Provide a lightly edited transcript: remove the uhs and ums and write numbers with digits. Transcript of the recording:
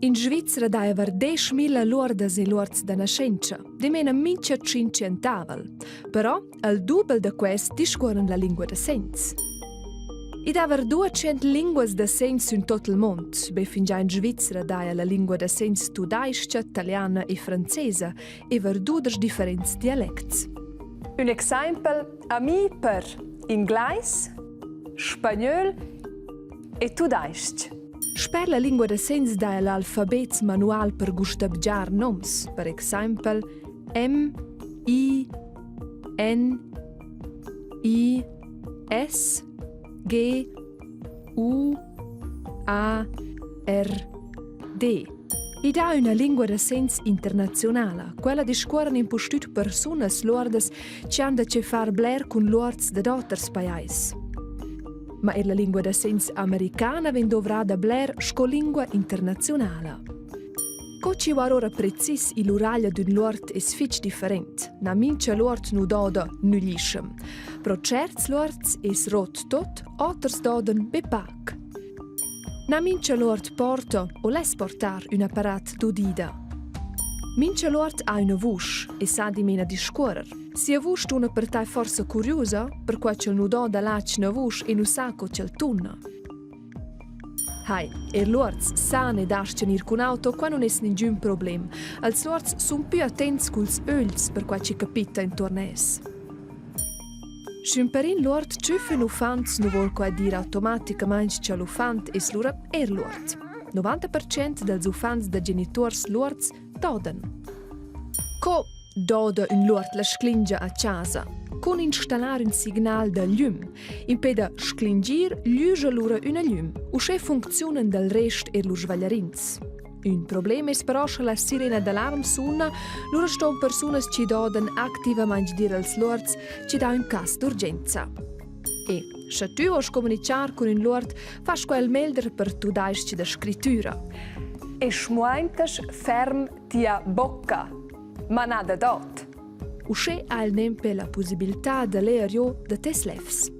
In Svizra daja var 10.000 luordas e luords da naschentscha, dimena mincha tschintschentavel. Però al dubel da quest discuorran la lingua da segns. I dà var 200 linguas da segns sün tot il mond, be fingià in Svizra daja la lingua da segns tudais-cha, taliana e francesa e var dudesch differents dialects. Ün exaimpel a mi per inglais, spagnöl e tudais-ch. Sper la lingua da segns dà el l'alfabet manual per gustabgiar noms, per exaimpel M, I, N, I, S, G, U, A, R, D. I dà üna lingua da segns internaziunala. Quella discuorran impustüt persunas luordas chi han da chefar bler cun luords dad oters pajais. Ma eir la lingua da segns americana vegn dovrada bler sco lingua internaziunala. Co chi var ora precis ill'uraglia d'ün luord es fich different. Na mincha luord nu doda nüglischem. Pro tscherts luords es rot tot, oters dodan be pac. Na mincha luord porta o less portar ün apparat d'udida. Mincha luord ha üna vusch e sa dimena discuorrer. Sia vusch tuna per tai forsa curiusa, perquai ch'el nu doda l'atgna vusch e nu sa co ch'el tuna. Hai, eir luords san e das-chan ir cun auto, qua nun es ningün problem. Als luords sun pü attents culs ögls per quai chi capita intuorn els. Sch'ün perin luord tschüffa ün uffant nu voul quai dir automaticamaing cha l'uffant es lura eir luord. 90% dals uffants da genituors luords dodan. Co doda ün luord la sclingia a chasa? Cun installar ün signal da glüm. Impè da sclingir, glüscha lura üna glüm. Uschè funcziunan dal rest eir lur svagliarins. Ün problem es però scha la sirena d'alarm suna, lura ston persunas chi dodan activamaing dir als luords chi dà ün cas d'urgenza. E scha tü vosch comunichar cun ün luord, fasch quel melder per tudais-ch da scrittüra. E schmuaintas ferm tia bocca, ma na da dot. Uschè ha el nempe la pussibiltà da leer jo da tes lefs.